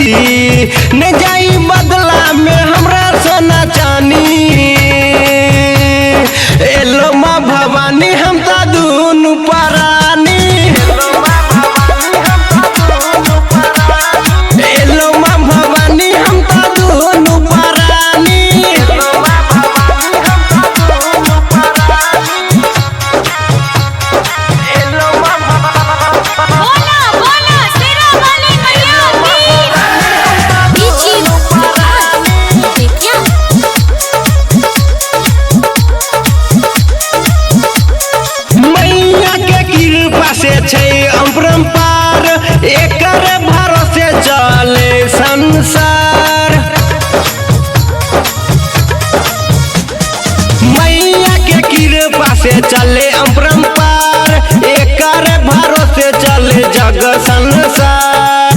न जाई बदला में हमरा सोना चानी। एलो माँ भवानी हम ता दुनु परानी। एलो माँ भवानी हम ता दुनु परानी। बोला बोला शेरा वाली मैया की। डीजे विकास बेतिया। मैया के कृपा से छै अपरंपार, एकर भरोसे चले संसार। मैया के कृपा से चले अपरंपार, एकर भरोसे चले जग संसार।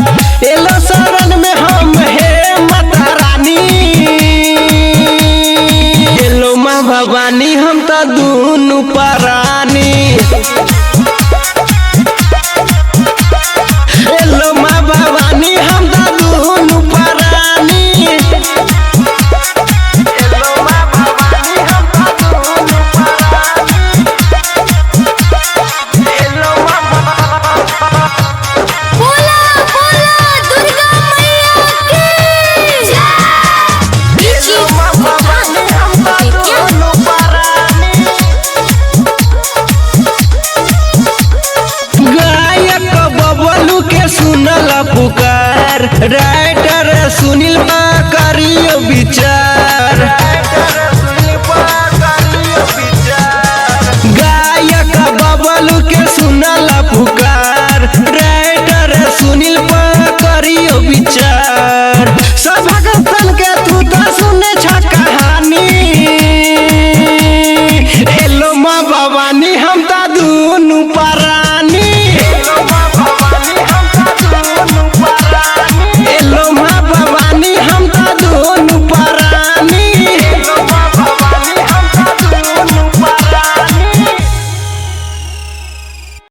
एलो शरण में हम हे माता रानी। एलो माँ भवानी हम त दुनु परानी। एलो माँ भवानी हम त दुनु परानी। एलो माँ भवानी हम त दुनु परानी। एलो माँ बोला बोला दुर्गा मैया की। डीजे विकास बेतिया। गायक बबलू के सुनल पुकार, राइटर सुनील